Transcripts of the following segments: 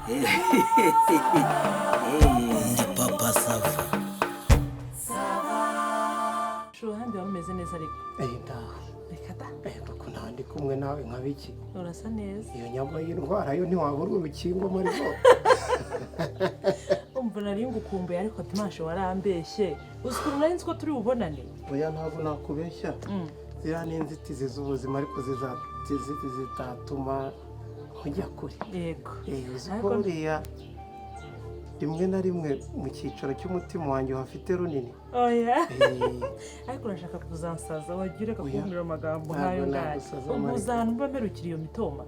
Ndi Papa Sava. Ahandi waba umeze neza ariko? Ndaho. Reka da. Kuko nta ndi kumwe nawe nka biki. Urasa neza. Iyo nyama y'indwara yo ntiwabura urukingo muri bo. Umva, nari ngukumbuye, ariko dimanche warambeshye. Uzi ukuntu nari nzi ko turi bubonane? Oya, ntabwo nakubeshya. Ziriya ni inzitizi z'ubuzima, ariko zitatuma ujya kure. Uzi ko buriya rimwe na rimwe mu cyicaro cy'umutima wanjye uhafite runini. Oya. Ariko urashaka kuzansaza, wagiye ureka Oya. kumbwira amagambo Ntabwo nk'ayo ngayo. nagusaza, Ubwo Marika. uzahantu mba mperukira iyo mitoma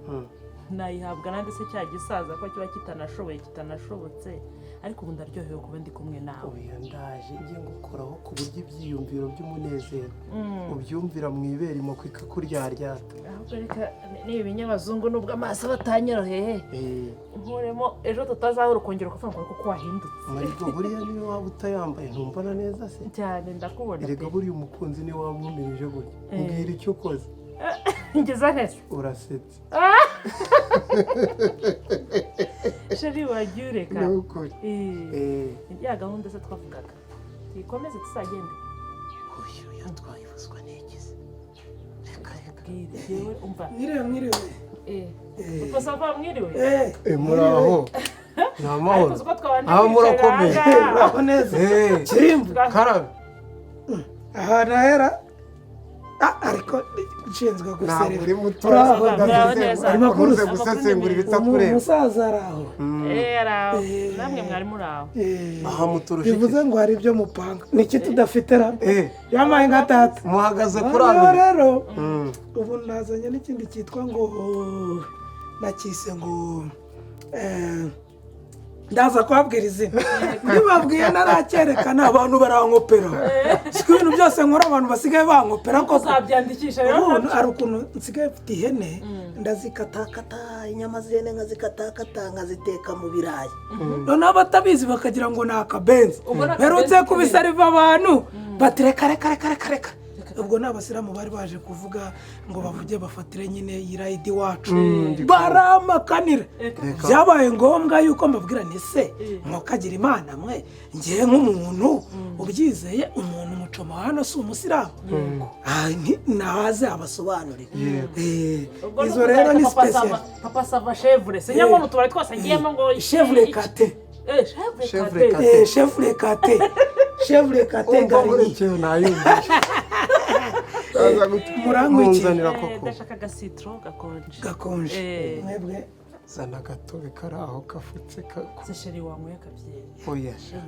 nayihabwa nande se? Cya gisaza ko kiba kitanashoboye, kitanashobotse, ariko ubu ndaryohewe kuba ndi kumwe nawe. Oya, ndaje njye ngukoraho ku buryo ibyiyumviro by'umunezero ubyumvira mu ibere imoko ikakuryaryata. Ahubwo reka n'ibi binyabazungu, nubwo amaso aba atanyoroheye, nkuremo, ejo tutazahura ukongera ukavuga ngo kuko wahindutse. Marigo, buriya niyo waba utayambaye ntumbona neza se? Cyane, ndakubona Erega pe. buriya umukunzi niwe wamwumirije gutya. Mbwira icyo ukoze. Ngeza neza. Urasetse. Chéri, wagiye ureka. Ni ukuri. Ya gahunda se twavugaga tuyikomeze, tuzagende? Uyu yatwayibuzwa n'igize? Reka reka. Bwire yewe, umva. Mwiriwe, mwiriwe. Papa Sava, mwiriwe. Muraho, ni amahoro? Ariko uzi ko twabanje Aho kwicara murakomeye? ahangaha? Uraho neza. Kirimbu. Karabe. Ahantu hahera. Ah, ariko nshinzwe Ntabwo guserera. uri muto. Uraho. Muraho neza. Amakuru Ukunze se? gusesengura ibitakureba. Umusaza ari aho. Araho. Namwe mwari muri aho? Aha muturusha iki? Bivuze ngo hari ibyo mupanga, niki tudafite ra? Yamaye nka data. Muhagaze kuri Noneho abiri. rero ubu nazanye n'ikindi cyitwa ngo, nakise ngo ndaza kubabwira izina. Ntibabwiye, ntaracyerekana, abantu barankopera. Siko ibintu byose nkora abantu basigaye bankopera koko. Uzabyandikisha rero Ubu nabyo. hari ukuntu nsigaye mfite ihene, ndazikatakata, inyama z'ihene nkazikatakata, nkaziteka mu birayi, noneho abatabizi bakagira ngo ni akabenzi. Ubwo ni akabenzi. Mperutse kubiseriva abantu bati: "Reka reka reka reka reka." Ubwo ni abasilamu bari baje kuvuga ngo bavuge bafatire nyine iyi rayidi wacu, baramakanira. Byabaye ngombwa yuko mbabwira ni se mwokagira Imana mwe, ngewe nk'umuntu ubyizeye, umuntu mucoma hano si umusilamu? Ah, naze abasobanurire. Ubwo ni Izo rero ni ukuzareka Papa Sava. special. Papa Sava chèvre, sinyabona utubari twose agiyemo ngo Chèvre kate. Chèvre Chèvre kate. kate. Chèvre kate, chèvre kate. Umva. Garni. Nkurikiye nayumvise. Muranywa iki? Munzanira koko. Ndashaka agasitro gakonje. Gakonje. Mwebwe? Zana agatobe kari aho gafutse kako. Se chéri, wanyweye akabyeri? Oya sha.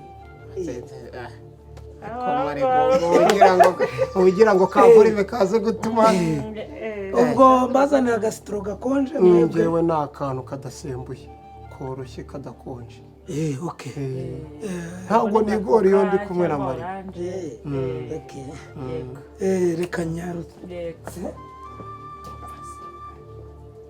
Ugira ngo kavurime kaze gutuma. Ubwo mbazanira agasitro gakonje, mwebwe? Njyewe ni akantu kadasembuye, koroshye, kadakonje. Okay. Ntabwo nigora iyo ndi kumwe na Mariya. Oranje. Okay. Yego. Reka nyarutse. Yego.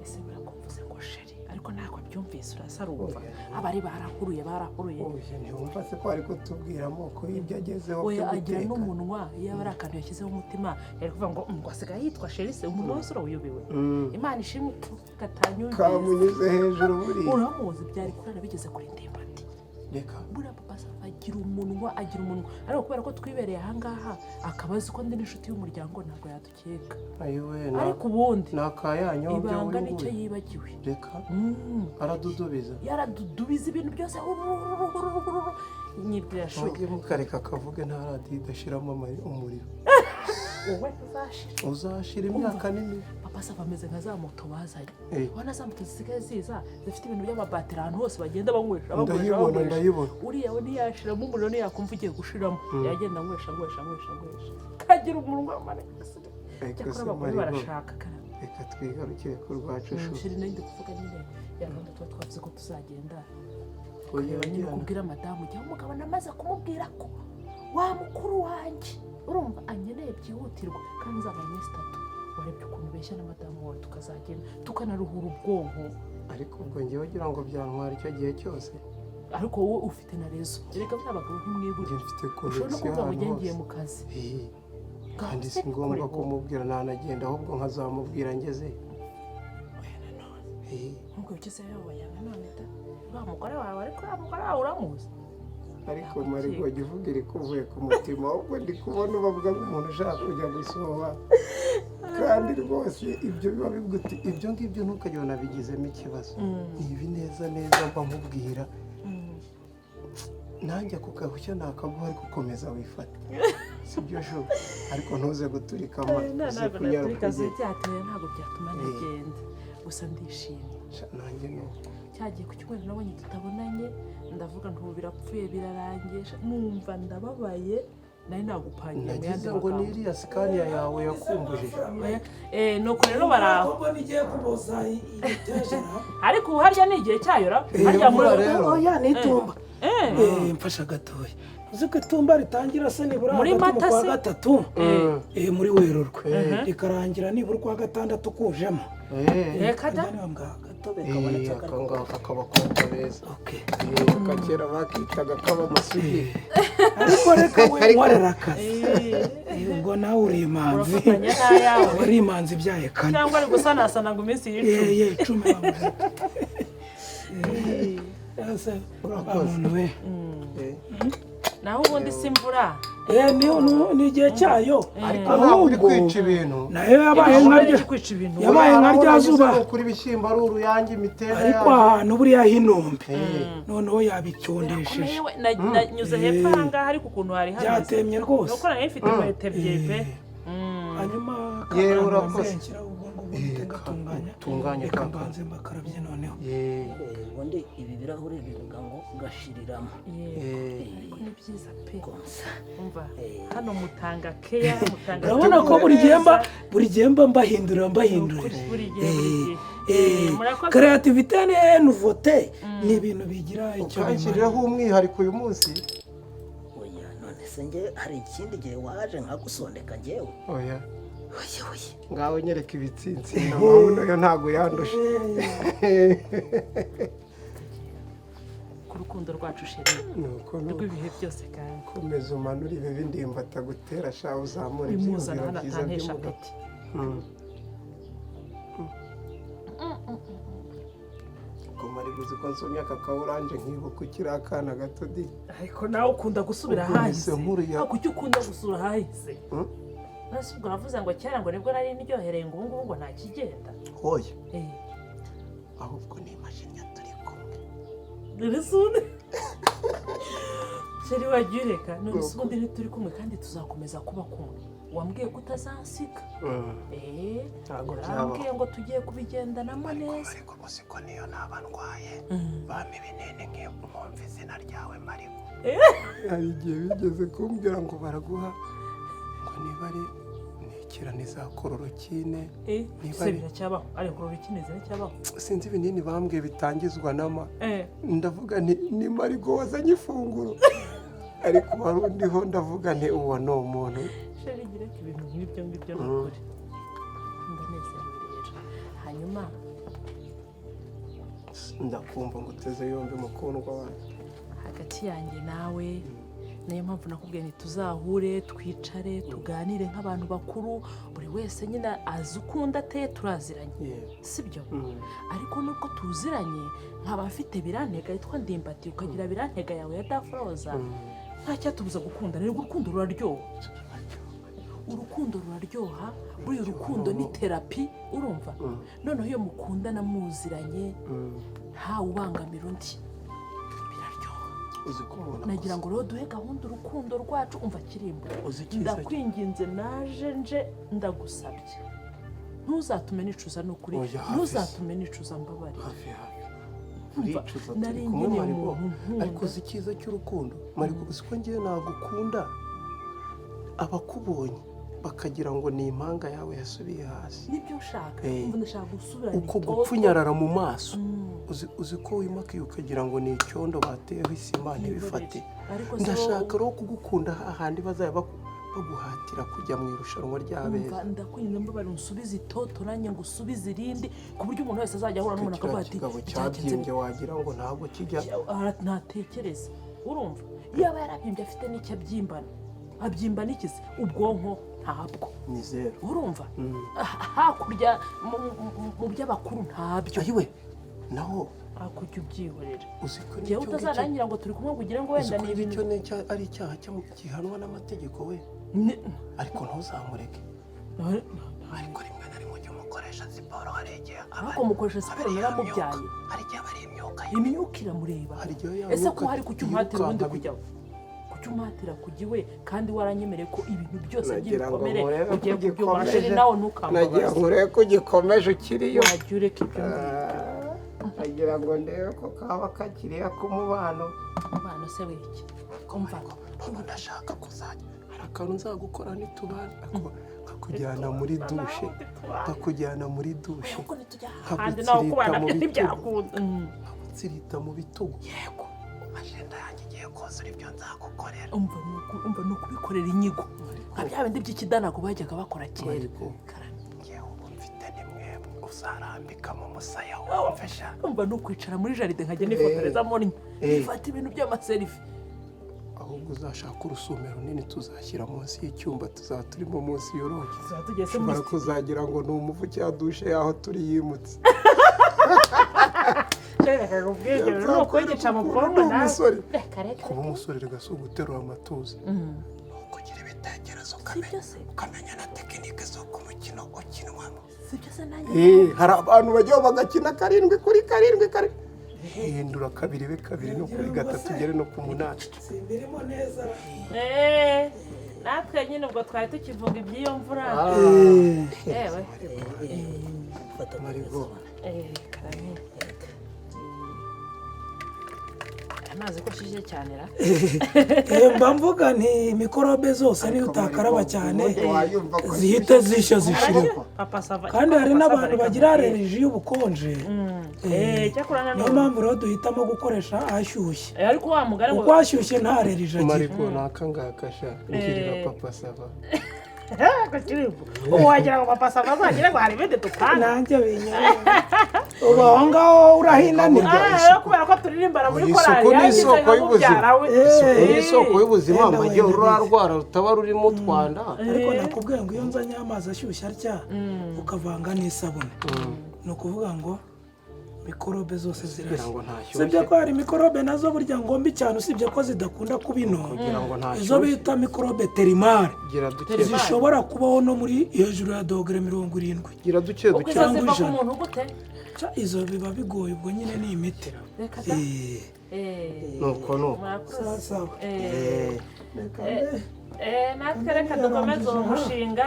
Ese birakumvuze ngo chéri, ariko ntabwo abyumvise, urasarumva abari barahuruye, barahuruye. Oya, ntiwumva se ko ari kutubwira amoko y'ibyo agezeho Oya, byo agira guteka? n'umunwa. Iyo aba ari akantu yashyizeho umutima, yari kuvuga ngo ngo asigaye yitwa chéri se, umuntu wese urawuyobewe. Imana ishimwe katanyumvise. Kamunyuze hejuru buriya. Uramuzi, byari kurara bigeze kuri Ndimbati. Reka. Buriya Papa Sava agira umunwa, agira umunwa, ariko kubera ko twibereye ahangaha, akaba azi ko ndi n'inshuti y'umuryango, ntabwo yadukeka. Ayiwe. Ariko ubundi Ni akayanyobyo. ibanga nicyo Uyu yibagiwe. Reka. Aradudubiza. Yaradudubiza ibintu byose, nyibwira shu. Mujye mukareka akavuge, nta radiyo idashiramo umuriro. Wowe ntuzashira. Uzashira imyaka nini. Papa Sava ameze nka za moto bazanye. Ubona za moto zisigaye ziza zifite ibintu by'amabateri, ahantu hose bagenda banywesha, banywesha, Ndayibona. banywesha. Ndayibona. Uriya we ntiyashiramo umuriro, ntiyakumva ugiye gushiramo, yagenda anywesha, anywesha, anywesha, anywesha, kagira umunwa manini. Reka Cyakora se, abagore Marigo, barashaka karame. Reka twigarukire ku rwacu shu. Chéri, nari ndi kuvuga nyine ya gahunda tuba twavuze ko tuzagenda. Oya, Reba nyine, ujyana. ukubwira madamu ujya umugabo, namaze kumubwira ko wa mukuru wanjye, urumva, anyeneye byihutirwa kandi nzamara iminsi 3. Warebye ukuntu ubeshya na madamu wawe, tukazagenda tukanaruhura ubwonko. Ariko ubwo ngewe ugira ngo byantwara icyo gihe cyose? Ariko wowe ufite na réseau reka, bya bagabo ntimwibure. Njye mfite Ushobora no connexion kuvuga ngo ahantu ujye ngiye hose. mu kazi. Kandi si ngombwa kumubwira, nanagenda ahubwo nkazamubwira ngezeyo. Oya nanone. Nubwo ugezeyo wayanga none da. Wa mugore wawe, ariko wa mugore wawe uramuzi. Ariko Marigo, jya uvuga iri kuvuye ku mutima. Ahubwo ndi kubona ubavuga nk'umuntu ushaka kujya gusoba, kandi rwose ibyo biba biguti, ibyo ngibyo ntukajye unabigizemo ikibazo. Ni ibi neza neza mba nkubwira. Nanjye ako gahushya nakaguha, ariko ukomeza wifate, sibyo shu? Ariko ntuze guturika ama uze Ntabwo kunyaruka naturika. ugende. Byateye, ntabwo byatuma ntagenda, gusa ndishimye. Sha, nanjye ni uko. Cyagiye ku cyumweru nabonye tutabonanye, ndavuga nti ubu birapfuye, birarangiye. Sha, numva ndababaye, nari nagupangiye mu yandi Nagize ngo magambo. n'iriya Scania yawe yakumbujije. Nuko rero baraho. Kuko nigiye kuboza imiteja. Ariko ubu harya ni igihe cyayo ra, harya muri Imvura rero. Oya, ni itumba. Mfasha gatoya. Uzi ko itumba ritangira se nibura Muri hagati mu Mata kwa se? gatatu, muri Werurwe, rikarangira nibura ukwa gatandatu kujemo. Reka da. Harya niba mbwa gatobe kabonetse Aka akariko. ngaka k'abakobwa beza. Okay. Kera bakitaga k'abamasugi. Ariko reka we nkorera akazi. Ubwo nawe uri imanzi. Urafatanya n'ayawe. Uri imanzi ibyaye kane. Cyangwa ari gusanasana ngo iminsi y'icumi. Ye 10 bamuze. Ese Urakoze. muntu we. Naho ubundi si imvura. Ni igihe cyayo. Ariko ntabwo uri kwica ibintu. Nayo yabaye nka ryo Kwica ibintu. Yabaye nka rya zuba. Kuri ibishyimbo ari uruyange, imiteja Ariko yayo. ahantu buriya h'inombe noneho yabicyondesheje. Yewe, nanyuze hepfo aha ngaha, ariko ukuntu hari hameze. Byatemye rwose. Nuko nari mfite inkweto ebyiri pe. Hanyuma Yewe, kabanza urakoze. nshyiraho ubwo ngubwo mpite ngatunganya. Tunganya Reka kaka. mbanze mbakarabye noneho. Ubundi ibi birahuri bivuga ngo gashiriramo. Ariko ni byiza pe. Konsa. Umva, hano mutanga keya, mutanga Urabona ko buri gihe mba mbahindurira, mbahindurira. Buri gihe, buri gihe. Murakoze. Créativité ni nouveauté, ni ibintu bigira icyo bimara. Ukanshyiriraho umwihariko uyu munsi. Oya, none se njye hari ikindi gihe waje nkagusondeka njyewe? Oya. Oya, oya. Ngaho nyereka ibitsinsino, amabuno yo ntabwo yandusha. Ku rukundo rwacu, chéri. Nuko nuko. Rw'ibihe byose kandi. Komeza umanure ibibi ndimbati agutera sha, uzamura Bimuzana ibyiyumviro hano byiza atantesha by'umugabo. apeti. Ubwo Marigo, uzi ko nsomye aka ka orange nkibuka ukiri akana gato di. Ariko nawe ukunda gusubira Ubwo ahahise. nahise nkuru Ah, kuki ukunda gusura ahahise? Hmm? Nase ubwo uravuze ngo kera ngo nibwo nari ndyohereye, ngo ubu ngubu ngo nta kigenda. Hoya. Ahubwo ni imashini turi kumwe. Dore sune, chéri, wagiye ureka. None se ubundi ntituri kumwe kandi tuzakomeza kuba kumwe? Wambwiye ko utazansiga. Ntabwo Yarambwiye byabaho. ngo tugiye kubigendanamo neza. Ariko uzi ko niyo naba ndwaye bampa ibinini nkumva izina ryawe Marigo? Hari igihe bigeze kumbwira ngo baraguha ngo niba ari nikira ni za chloroquine. Niba Se biracyabaho? Ariko chloroquine ziracyabaho? Sinzi ibinini bambwiye bitangizwa n'ama. Ndavuga nti ni Marigo wazanye ifunguro, ariko wari undiho, ndavuga nti uwo ni umuntu. Chéri, gira ko ibintu nk'ibyo ngibyo ni ukuri ndanezerewe rero. Hanyuma Ndakumva ngo uteze yombi, mukundwa wanjye. Hagati yanjye nawe, niyo mpamvu nakubwiye nti tuzahure, twicare, tuganire nk'abantu bakuru. Buri wese nyine azi ukundi ateye, turaziranye, sibyo? Ariko nubwo tuziranye, nkaba mfite birantega yitwa Ndimbati, ukagira birantega yawe ya Dafroza, nta cyatubuza gukunda. Rero urukundo ruraryoha, urukundo ruraryoha. Buriya urukundo ni thérapie, urumva? Noneho iyo mukundana muziranye, ntawe ubangamira undi, biraryoha. Uzi ko umuntu Nagira ngo rero duhe gahunda urukundo rwacu. Umva kirimbo, Uzi icyiza ndakwinginze, naje nje ndagusabye, ntuzatume nicuza, ni ukuri. Oya, hafi. Ntuzatume nicuza, mbabarira. Hafi hafi. Umva, Uricuza nari turi kumwe nkeneye Marigo. umuntu unkunda. Ariko uzi icyiza cy'urukundo, Marigo? Uzi ko ngewe nagukunda, abakubonye bakagira ngo ni impanga yawe yasubiye hasi? Nibyo nshaka. Eh. Umva, ndashaka gusubirana Uko itoto. gupfunyarara mu maso, uzi ko wimakiye ukagira ngo ni icyondo bateyeho isima ntibifate? Ariko se Ndashaka rero kugukunda hahandi bazajya baguhatira kujya mu irushanwa ry'abeza. Umva, ndakwinginze, mbabarira, unsubize itoto nanjye ngo usubize irindi, ku buryo umuntu wese azajya ahura n'umuntu akavuga Kiriya ati kigabo byagenze cyabyimbye, wagira ngo ntabwo kijya. Ntatekereza, urumva? Yaba yarabyimbye afite n'icyo abyimbana, abyimbana ikize ubwonko ntabwo. Ni zeru. Urumva? Hakurya mu by'abakuru ntabyo. Ayiwe, naho Akujya ubyihorera. Uzi ko Njyewe n'icyo ngicyo utazarangira ngo turi kumwe ngo ugire ngo uzi wenda ko ni ibintu icyo n'icyo ari icyaha gihanwa n'amategeko we. Ariko ntuzamureke. Ariko rimwe na rimwe ujya umukoresha siporo, hari igihe aba Ariko mukoresha siporo, aba ari ya naramubyaye. myuka. Hari igihe aba ari imyuka ye. Imyuka iramureba. Hari igihe ya Ese ko myuka hari kuki umuhatira ubundi yirukanka kujyaho, kuki umuhatira kujya iwe kandi waranyemereye ko ibintu byose Nagira ngo by'ibikomere nkurebe ko ugiye kubyumva? ugikomeje. Chéri, nawe Nagira ntukambabaze. ngo urebe ko ugikomeje ukiriyo. Wajya ureka ibyo ngibyo. Nagira ngo ndebe ko kaba kakiriya k'umubano. Umubano se wiki? Umva. None ndashaka kuzajya hari akantu nzagukora nitubana, nkakujyana muri douche, nkakujyana muri douche, Kuko nitujya ahandi nawe nkagutsirita kubana mu bitugu, ntibyakunda. nkagutsirita mu bitugu. Yego, agenda yanjye igiye kuzura ibyo nzagukorera. Umva, umva, ni ukubikorera inyigo nka bya bindi by'ikidanago bajyaga bakora kera. Ariko Karame. ngewe ubu mfite nimwe uzarambika mu musaya wumve sha. Umva, ni ukwicara muri jardin nkajya nifotorezamo, nifata ibintu by'amaselfie. Ahubwo uzashaka urusume runini tuzashyira munsi y'icyumba, tuzaba turimo munsi y'urugi. Tuzaba tugeze muri Ushobora kuzagira ngo ni umuvu cyangwa douche y'aho turi yimutse. Reka ni ukwigica mu bwonko Ni nawe. umusore. Reka reka. Kuba umusore rega si uguterura amatuza, ni ukugira ibitekerezo, Sibyo se? ukamenya na tekinike z'uko umukino ukinwamo. Sibyo se nanjye? Hari abantu bajyaho bagakina karindwi kuri karindwi karindwi, hindura kabiri be kabiri no kuri gatatu ugere no ku munani. Simbirimo neza. Natwe nyine ubwo twari tukivuga iby'iyo mvura, yewe. Fata. Marigo. Karame, amazi ko ashyushye cyane ra? Mba mvuga nti mikorobe zose niyo utakaraba cyane Wayumva ko zihita zishya zishiramo. Papa Sava. Kandi hari n'abantu bagira allergie y'ubukonje. Cyakora Niyo nanone mpamvu rero duhitamo gukoresha ashyushye, ariko wa mugani ngo kuko ashyushye nta allergie agira. Marigo, ni akangaka sha ngirira Papa Sava. Ubu wagira ngo Papa Sava azagire ngo hari ibindi dupanga. Nanjye binyara ubu aho ngaho urahinanira. Rero kubera ko turirimbana muri Isuku korali ni yangize isoko nka y'ubuzima. mubyara we. Isuku ni isoko y'ubuzima. Wenda Mu gihe wenda rura rwara rutaba rurimo utwanda. Ariko nakubwiye ngo iyo nzanye amazi ashyushye atya ukavanga n'isabune, ni ukuvuga ngo mikorobe zose Kugira zirashya. ngo ntashyushye. Usibye ko hari mikorobe nazo burya ngo mbi cyane, usibye ko zidakunda kuba ino, Kugira ngo izo ntashyushye. bita microbe thermale, Gira duke. zishobora kubaho no muri hejuru ya dogere 70. Gira duke Ubwo duke. izo ziva ku 100. muntu gute? Ca, izo biba bigoye, ubwo nyine ni imiti. Reka da. Nuko nuko. Murakoze. Sawa. Reka mbe. Natwe reka dukomeze uwo mushinga.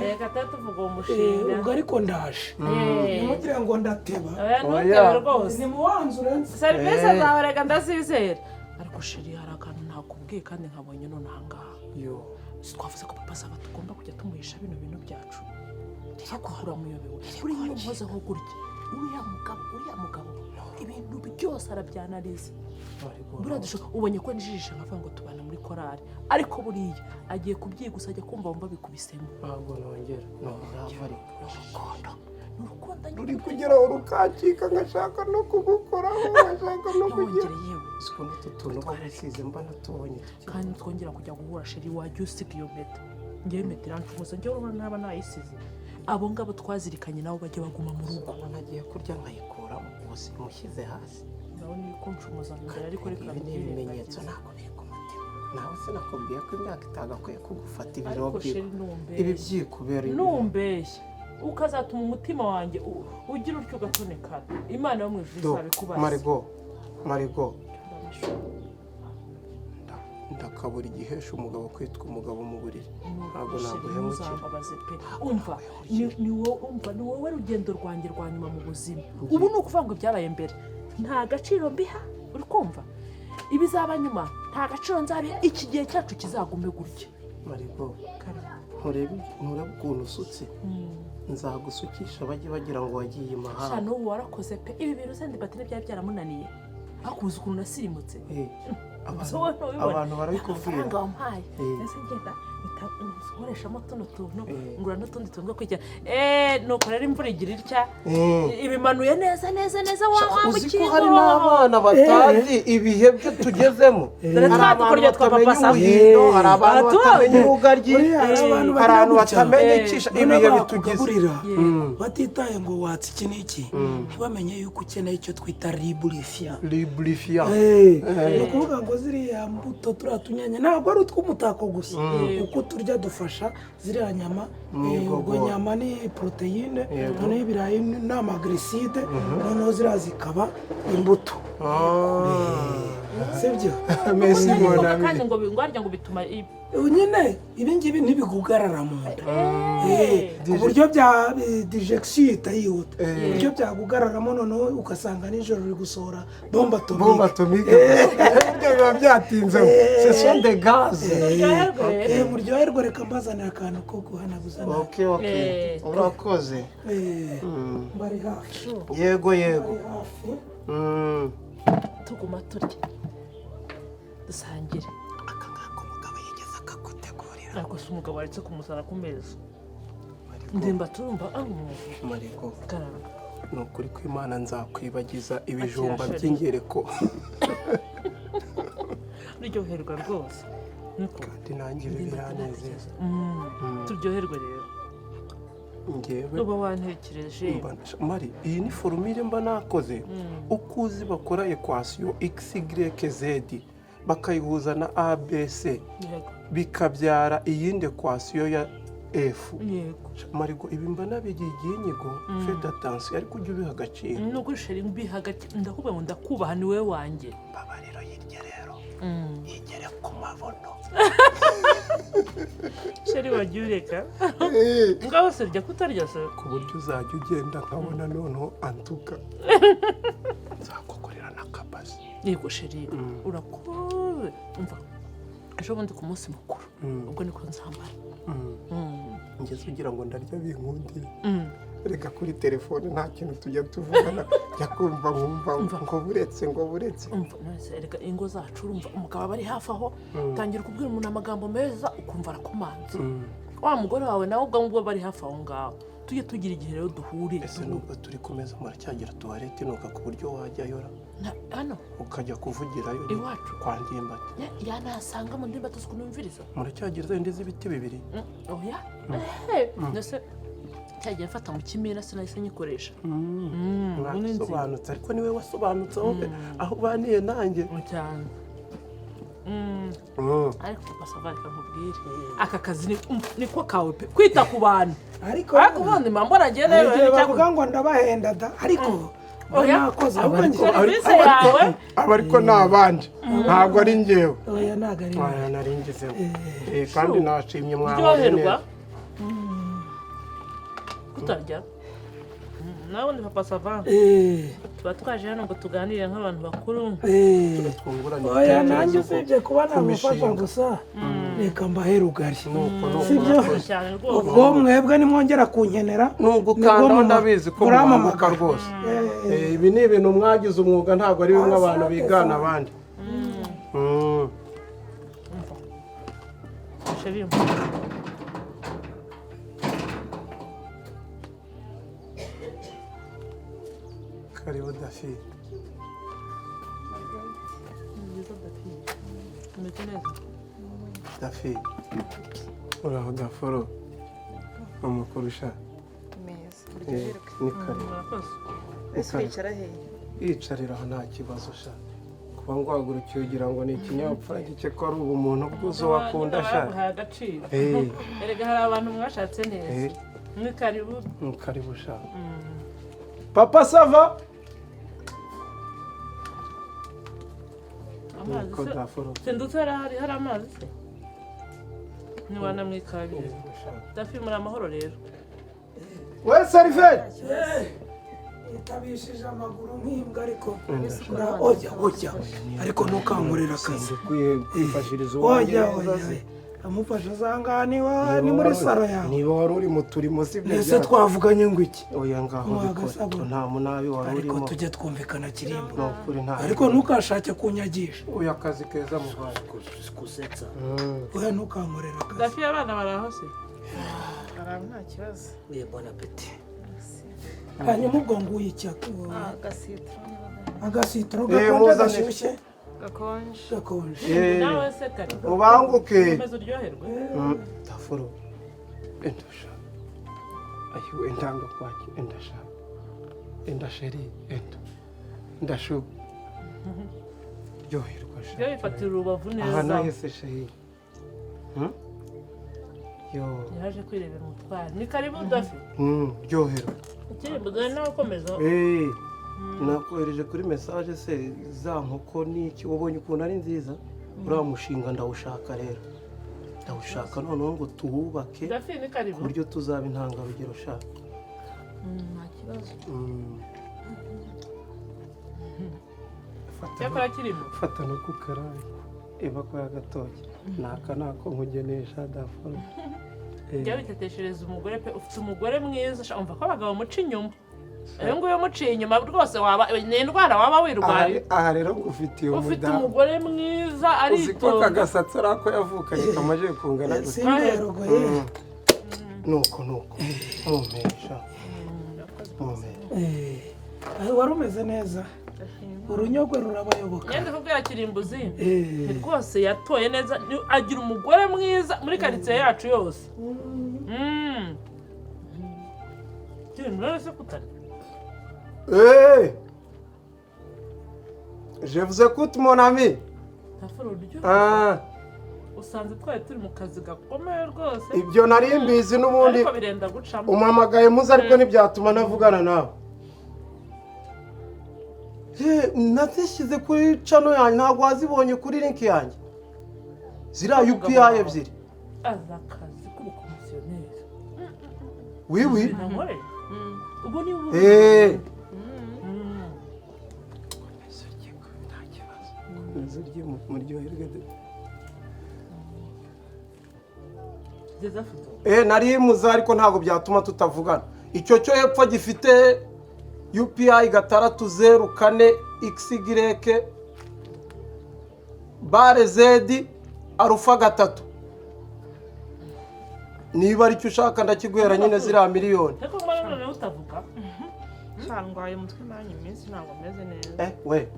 Reka tube tuvuga uwo mushinga. Ubwo ariko ndaje, ntimugire ngo ndateba. Oya, ntutebe rwose. Nimuwanzure nzi. Serivisi zawe reka ndazizera, ariko chéri, hari akantu ntakubwiye kandi nkabonye none ahangaha. Yo. Si twavuze ko Papa Sava tugomba kujya tumuhisha bino bintu byacu? Ariko uramuyobewe. Buriya iyo nkozeho gutya, uriya mugabo ibintu byose arabyanariza. Buriya ubonye ko nijijisha nkavuga ngo tubana muri korari, ariko buriya agiye kubyiga, ajya kumva wumva bikubisemo. Ntabwo nongera ntuzava ariko. Urukundo ni urukundo nyine. Ruri kugeraho rukacika, ngashaka no kugukoraho, ngashaka no kugira Ntiwongere yewe. Siko n'utu tuntu uba wisize mba natubonye tukiri. Kandi twongera kujya guhura, chéri, wajya usiga iyo mpeta. Ngewe impeta irancumuza, ngewe urabona naba nayisize. Abo ngabo twazirikanye nabo bajya baguma mu rugo. Ubu nagiye kurya nkayikuramo, ubu simushyize hasi. Ndabona iri kuncumuza imbere, ariko reka Ibi ni ibimenyetso ntabwo biri ku mutima. Nawe sinakubwiye ko imyaka itagakwiye kugufata ibiro Ariko chéri, byiku ibi numbeshye, byikubera ibi. Numbeshye ukazatuma umutima wanjye ugira utyo ugatonekara, Imana yo mu ijuru Do, izabikubaza. Marigo, Marigo, ndakabura igihesha umugabo kwitwa umugabo mu buriri, ntabwo naguhemukira. Ntuzambabaze pe. Umva, ni wowe, umva, ni wowe rugendo rwanjye rwa nyuma mu buzima. Ubu ni ukuvuga ngo ibyabaye mbere nta gaciro mbiha, uri kumva? Ibizaba nyuma nta gaciro nzabiha. Iki gihe cyacu kizagume gutya. Marigo, nturebe, nturebe ukuntu usutse. Nzagusukisha bajye bagira ngo wagiye Sha, imahanga. n'ubu warakoze pe. Ibi bintu se ndibatire byari byaramunaniye? Ariko uzi ukuntu nasirimutse? Eh, abantu So wowe ntubibona. abantu barabikubwira. Amafaranga wampaye. Eh. Ese ngenda mpita Nkoreshamo tuno tuntu, ngura n'utundi tuntu two kwigira. Nuko rero imvura igira itya, ibimanuye neza neza neza wa wa Uzi ko mukingo. hari n'abana batazi ibihe byo tugezemo. Dore Hari twa abantu dukoryo twa batamenya Papa Sava. ubuhindo, hari abantu Abatuzi. batamenya urugaryi, Buriya hari abantu hari bagira abantu gutya. batamenya icisha Noneho ibihe bitugize. bakugaburira batitaye ngo watse iki n'iki, ntibamenye yuko ukeneye icyo twita lubrifiant. Lubrifiant. Ni ukuvuga ngo ziriya mbuto, turiya tunyanya, ntabwo ari utw'umutako gusa. Uko turya dufasha ziriya nyama. Ubwo Igogora. nyama ni poroteyine, noneho ibirayi ni ama glucides, noneho ziriya zikaba imbuto, sibyo? Merci, mon ami. Kandi ngo harya ngo bituma Ubu nyine ibi ngibi ntibigugarara mu nda, ku buryo bya digestion ihita yihuta, ku buryo byagugararamo noneho ugasanga nijoro uri gusohora bombe atomique. Bombe atomique, ibyo biba byatinze, ce sont des gaz. Muryoherwe rero. Muryoherwe, reka mbazanira akantu ko guhanaguza nabi. Ok, urakoze. Mbari hafi. Yego. Mbari hafi. Tuguma turya, dusangire. Aka ngaka umugabo yigeze akagutegurira? Ariko si umugabo waretse kumuzana ku meza, ndimba turumva ari umuntu. Mariko. Karame. Ni ukuri kw'Imana, nzakwibagiza ibijumba Akira, by'ingereko. Ryoherwa rwose, niko. Kandi nanjye ibi biranezeza. Turyoherwe rero. Ngewe uba wantekereje. Mari, iyi ni formule mba nakoze. Uko uzi bakora équation x y z bakayihuza na abc, bikabyara iyindi équation ya f. Marigo, ibi mba nabigiye inyigo. Fais attention, ariko ujye ubiha agaciro. Ni ukuri chéri, mbiha agaciro. Ndakubwira ngo ndakubaha, ni wowe wanjye. Mbabariro, hirya rero yigere ku mabono. Chéri, wagiye ureka ngaho se, rya kutarya se. Ku buryo uzajya ugenda nkabona noneho antuka nzakukorera n'akabazi. Yego chéri, urakoze. Umva, ejo bundi ku munsi mukuru ubwo niko nzambara. Ngeze ugira ngo ndarya binkundire. Reka, kuri telefone nta kintu tujya tuvugana, njya kumva nkumva ngo buretse, ngo buretse. Umva, none reka, ingo zacu, urumva umugabo aba ari hafi aho, utangira kubwira umuntu amagambo meza ukumva arakomanze. Wa mugore wawe nawe ubwo ngubwo bari hafi aho ngaho. Tujye tugira igihe rero duhure. Ese nubwo turi ku meza, muracyagira toilette nuka ku buryo wajyayo ra? Hano? Ukajya kuvugirayo. Iwacu? Kwa Ndimbati. Yanasanga mu Ndimbati, uzi ukuntu yumviriza. Muracyagira za zindi z'ibiti bibiri? Oya, ndetse cyagiye mfata mu kimina, sinahise nyikoresha. Ubu ni nzima. Mwasobanutse, ariko niwe wasobanutse aho ubaniye nanjye. Cyane. Ariko papa Sava, reka nkubwire, aka kazi niko kawe pe, kwita ku bantu. Ariko Ariko ubundi mba mbona agenda. Hari igihe bavuga ngo ndabahenda da, ariko Oya. nakoze ahubwo njye. Serivisi yawe. Aba ariko ni abandi, ntabwo ari njyewe. Oya, ntabwo ari. Aya nari ngezeho. Kandi nashimye, mwabonye Ryoherwa. neza. Kutarya nawe ni papa Sava. Tuba twaje hano ngo tuganire nk'abantu bakuru. Twunguranye Oya, ibitekerezo nanjye usibye kuba ku namufasha mishinga. gusa, reka mbahe rugari. Nuko nuko. Sibyo? Urakoze. Cyane rwose. Ubwo mwebwe nimwongera kunkenera, Nubwo nibwo ukandaho, ndabizi ko mubanguka murampamagara. rwose. Ibi ni ibintu mwagize umwuga, ntabwo ari bimwe abantu Asante bigana sana. abandi. Chéri. Karibu Dafi. Nziza Dafi. Umeze neza. Dafi, uraho Daforo, umukurusha. Meza, uryoherwe. Ni karibu. Murakoze. Ese wicara hehe? Yicarira aho, nta kibazo sha. Kuba ngwagurukiye ugira ngo ni ikinyabupfura gike, ko ari ubumuntu bwuzuye wakunda sha. Baguhaye agaciro. Erega hari abantu mwashatse neza. Ni karibu. Ni karibu sha. Papa Sava. Amazi Niko se. Daforo. Sindutse hari amazi se. Ntiwanamwikabire. Dafi, muri amahoro rero. We serveur. Itabishije amaguru nk'imbwa, ariko oya, oya, ariko ntukankorera akazi. Ukwiye kwifashiriza uwanjye Oya. neza Oya. se. Amufasha asanga niba ni muri saro yawe. Niba wari uri mu turimo, si byo? Ese twavuganye ngo iki? Oya, ngaho Muha bikore. agasabune. Nta munabi wari Ariko urimo. tujye twumvikana, Kirimbo. Ni ukuri, nta. Ariko ntukashake kunyagisha. Oya, akazi keza muvana. Kusetsa. Oya, ntukankorera akazi. Dafi, abana bari aho se? Baraho, nta kibazo. Oui, bon appétit. Hanyuma ubwo nguye icyaka. Agasitiro niba Agasitoro Eh, gakonje. muzane. Gashyushye. Gakonje. Gakonje. Nawe se kare. Mubanguke. Komeza uryoherwe. Tafuro, endasha, ayiwe, endanga kwaki, endasha, enda chérie, enda ndashu, ryoherwa sha. Byo bifatira urubavu Aha. neza. Nahise chérie. Yo. Yaje kwirebera umutware. Ni karibu, Dafi. Ryoherwa. Kirimbo, dore nawe ukomeza. Eh, nakohereje kuri message se za nkoko n'iki, wabonye ukuntu ari nziza? Uriya mushinga ndawushaka rero, ndawushaka noneho ngo tuwubake Dafi, ni ku karibu. buryo tuzaba intangarugero sha. Nta kibazo. Fata. Cyakora kirimo. Fata no ku karayi iba ko y'agatoki naka nako nkugenesha dafuro. Jya witeteshereza umugore pe, ufite umugore mwiza sha. Umva ko abagabo muca inyuma, uyu nguyu umuciye inyuma rwose waba ni indwara waba wirwariye. Aha rero ngufitiye Ufite umudamu. umugore mwiza. Uzi ko aka Aritonda. gasatsi ari ako yavukanye kamaze kungana gutya? Simberogoye. Nuko nuko mumpesha, mumpesha. Wari umeze neza, urunyogwe rurabayoboka. Ngende kubwira Kirimbuzi. Eh. Rwose yatoye neza, agira umugore mwiza muri karitsiye yacu yose. Kirimbuzi, rero se kutari Hey! Je vous écoute, mon ami. Ntafura uryo. Ah, Usanze twari turi mu kazi gakomeye rwose. Ibyo nari mbizi n'ubundi. Ariko birenda gucamo. Umpamagaye muze, ariko ntibyatuma ntavugana nawe. Nazishyize kuri channel yanjye, ntabwo wazibonye kuri link yanjye? Ziriya UPI ebyiri. Azi akazi k'ubukomisiyoneri. Oui, oui. Ntankoreye ubwo ni ubu. Nta kibazo. Komeza urye, muryoherwe de. Ngeze afite Nari muze, ariko ntabwo byatuma tutavugana. Icyo cyo hepfo gifite UPI 604 XY bare Z alpha 3. Niba aricyo ushaka ndakiguhera nyine ziriya miliyoni. Ariko mbona noneho utavuga. Sha, ndwaye umutwe nanjye, iminsi ntabwo meze neza. Eh, we.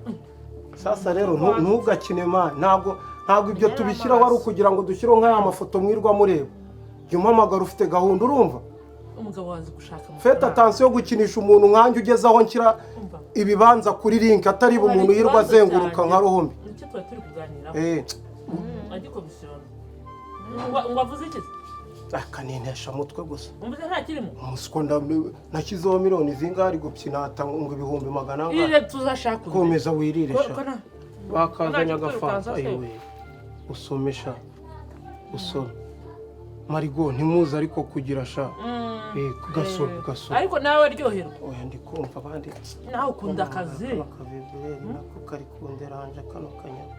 Sasa rero ntugakine man, ntabwo ibyo tubishyiraho ari ukugira ngo dushyireho nk'aya mafoto mwirwa mureba. Jya umpamagara ufite gahunda, urumva? Umugabo wazi gushaka Faites amafaranga. attention yo gukinisha umuntu nkanjye ugeze aho nshyira Umva. ibibanza kuri link, atari umuntu Hari yirirwa ikibazo azenguruka cyanjye. nka ruhumbi. Nicyo twari turi kuganiraho. Agikomisiyona ngo avuze iki se? Akanintesha mutwe gusa. Umvuze nta kirimo. Umusiko nashyizeho miliyoni zingahe, ari gupyinata ngo ibihumbi magana angahe. Irire, tuzashaka undi. Komeza wirire sha. Ko Bakazanye Nta agafanta. kwirukansa se. Ayiwe, usome sha, usome Marigo, ntimuzi ariko kugira sha. Gasome, gasome. Ariko nawe ryoherwa. Oya, ndi kumva abandi. Nawe ukunda akazi. Kano kavibureri nako kari kunderanje kano kanyaga.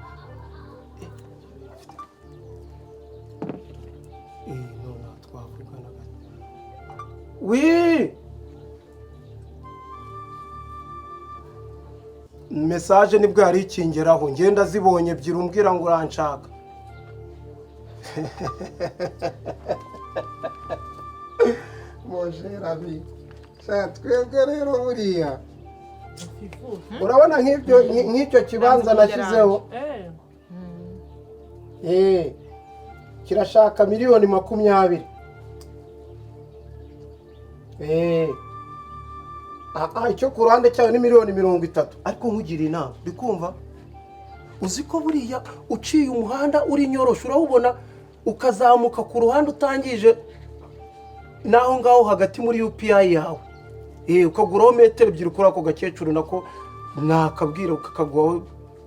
None twavugana gato. Oui, message nibwo yari ikingeraho, ngenda zibonye ebyiri umbwira ngo uranshaka. Mon cher ami, sha, twebwe rero buriya urabona nk'ibyo, nk'icyo kibanza nashyizeho, kirashaka miliyoni 20. Icyo ku ruhande cyayo ni miliyoni 30. Ariko nkugira inama, uri kumva? Uzi ko buriya uciye umuhanda uri nyorosho urawubona, ukazamuka ku ruhande utangije n'aho ngaho hagati muri UPI yawe, ukaguraho metero 2 kuri ako gakecuru, nako nakabwira ukakaguhaho,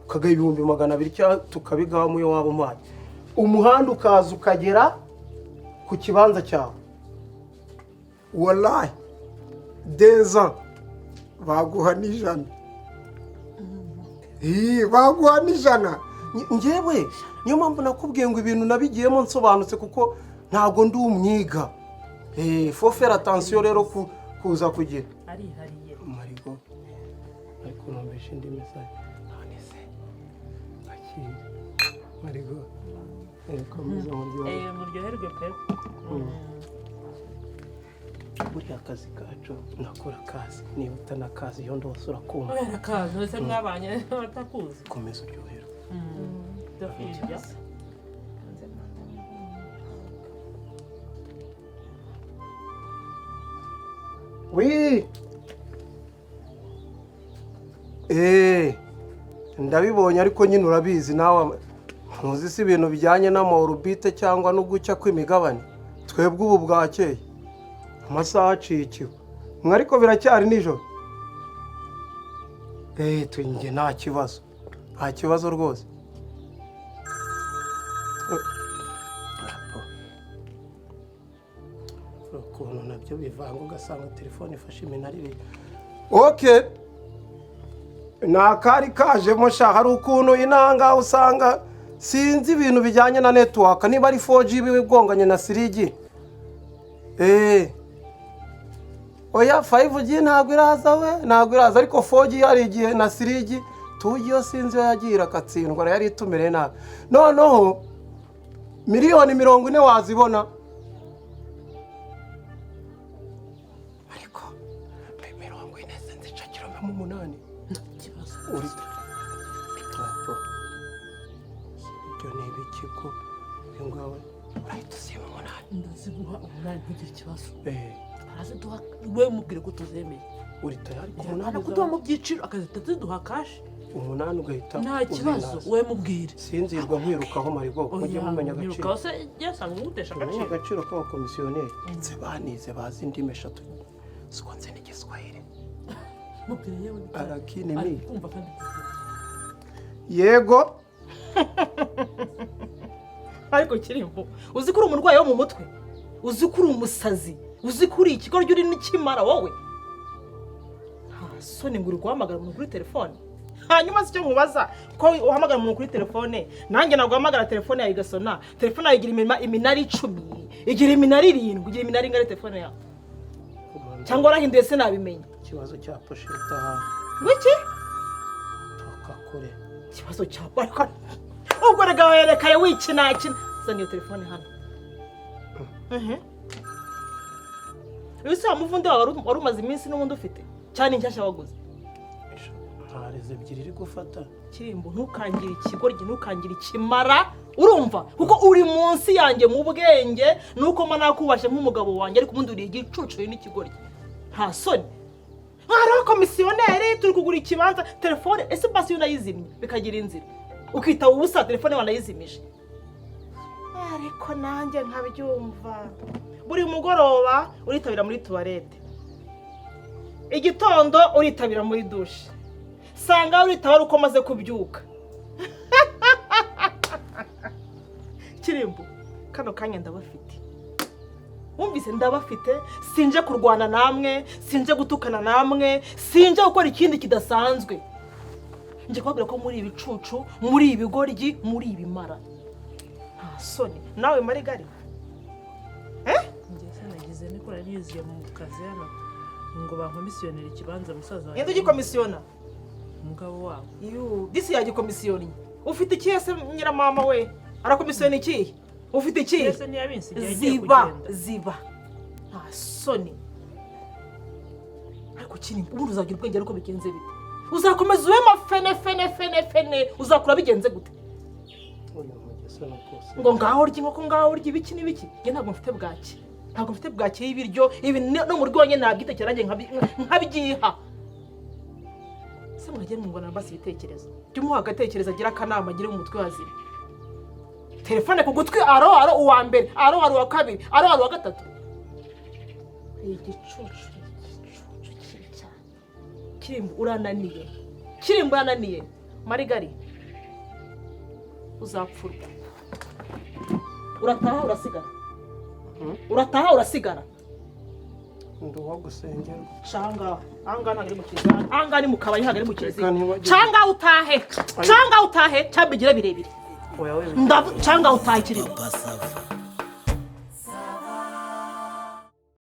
ukagaha 200,000 cyangwa tukabigaha muyo waba umpaye, umuhanda ukaza ukagera ku kibanza cyawe. Wallahi, deza baguha n'ijana. Baguha n'ijana. Njyewe Niyo mpamvu nakubwiye ngo ibintu nabigiyemo nsobanutse, kuko ntabwo ndi umwiga. Faut faire attention rero kuza kugira. Arihariye. Marigo, ariko numvishe indi message. None se akira Marigo, komeza muryohe. Muryoherwe pe. Buriya akazi kacu nakora kazi, niba utanakazi iyo ndose urakumva. Arakazi ndetse mwabanye batakuzi. Komeza uryoherwe. Ndakwiye. Oui. Ndabibonye, ariko nyine urabizi nawe, ntuzi si ibintu bijyanye n'ama orbite cyangwa no gucya kw'imigabane. Twebwe ubu bwakeye, amasaha aciye ikigo mwe, ariko biracyari nijoro. Njye nta kibazo, nta kibazo rwose. Ukuntu nabyo bivanga, ugasanga telefone ifashe iminara ibiri. Okay, ni akari kajemo sha. Hari ukuntu inanga usanga sinzi ibintu bijyanye na network, niba ari 4G bigonganye na 3G. Oya, 5G ntabwo iraza we, ntabwo iraza, ariko 4G hari igihe na 3G 2G yo sinzi iyo yagiye irakatsindwa, yari itumereye nabi. Noneho 40 miliyoni wazibona, ariko 40 sinzi mu 8. Ikibazo. Uri ntabwo ibyo ni ibiki ko uyu ngawe urahita usiba 8? Ndaziguha 8, ntugire ikibazo. Araziduha, we mubwire ko tuzemeye. Uri tayari ku 8? Kuduha mu byiciro, akazahita ziduha cash. 8 ugahita Nta kibazo. uzinaza. We mubwire. Sinzirwa nkwirukaho, Marigo, mujye mumenya agaciro. Nyirukaho se yasanga ugutesha Mumenya agaciro. agaciro k'abakomisiyoneri ndetse banize, bazi indimi eshatu, siko nzi n'igiswahili. Mubwire yewe. Arakini Ari mi kumva kandi. Yego. Ariko Kirimbo, uzi ko uri umurwayi wo mu mutwe? Uzi ko uri umusazi? Uzi ko uri ikigoryi, uri n'ikimara wowe? Nta soni ngo uri guhamagara umuntu kuri telefone? Hanyuma si icyo nkubaza, ko uhamagara umuntu kuri telefone, nanjye naguhamagara telefone yawe igasona? Telefone yawe igira iminara 10, igira iminara 7, igira iminara ingana telefone yawe? Cyangwa warahinduye se nabimenya? Ikibazo cya pochette aha. Ngwiki? Toka kure. Ikibazo cya ariko ubwo rega werekare wikinakina. Zana iyo telefone hano. Uyu si wa muvunde wawe wari umaze iminsi n'ubundi ufite, cyane inshyashya waguze? Ntareze ebyiri iri gufata. Kirimbo, ntukangire ikigoryi, ntukangire ikimara, urumva? Kuko uri munsi yanjye mu bwenge, nuko mba nakubashe nk'umugabo wanjye, ariko ubundi uri igicucu, uri n'ikigoryi. Nta soni, hariho komisiyoneri, turi kugura ikibanza, telefone ese basi iyo unayizimye bikagira inzira, ukitaba ubusa, telefone wanayizimije? Ariko nanjye nkabyumva, buri mugoroba uritabira muri toilette, igitondo uritabira muri douche, sanga uritaba ari uko maze kubyuka. Kirimbo, kano kanya ndabafite, wumvise? Ndabafite. Sinje kurwana namwe, sinje gutukana namwe, sinje gukora ikindi kidasanzwe. Nje kubabwira ko muri ibicucu, muri ibigoryi, muri ibimara. Nta soni nawe Marigari? Njye se nagize niko nari yuzuye mu kazi hano ngo bankomisiyonere ikibanza musaza wanjye. Ninde ugikomisiyona? Umugabo wabo. Yu, disi yagikomisiyonie. Ufite ikihe se nyiramama we? Arakomisiyona ikihe? Ufite ikihe? Mbese ntiyabinsigiye agiye Ziba. kugenda. Ziba, nta soni. Ariko kiri ubundi uzagira ubwenge ariko bigenze bite? Uzakomeza ube mafene fene fene fene, uzakura bigenze gute? Uyu mugeso ni rwose. Ngo ngaho urya inkoko, ngaho urya ibiki n'ibiki. Njye ntabwo mfite bwaki, ntabwo mfite bwaki y'ibiryo ibi. No mu rugo nyine nabyitekera nanjye nkabyiha. Se mwagiye mwungurana basi ibitekerezo? Jya umuha agatekerezo, agira akanama, agire mu mutwe hazima. Telefone ku gutwi, aro aro, uwa mbere, aro aro, uwa kabiri, aro aro, uwa gatatu. Igicucu, igicucu kibi cyane. Kirimbo, urananiye. Kirimbo, urananiye. Marigari, uzapfurwa. Urataha, urasigara. Urataha, urasigara. Ndi uwo gusengerwa. Canga ahangaha ntabwo ari mu kiliziya, ahangaha ni mu kabari, ntabwo ari mu kiliziya. Reka ntibagire- Canga utahe, canga utahe, cyangwa bigire birebire. Oya, wewe. Cyangwa utahikirira. Papa Sava.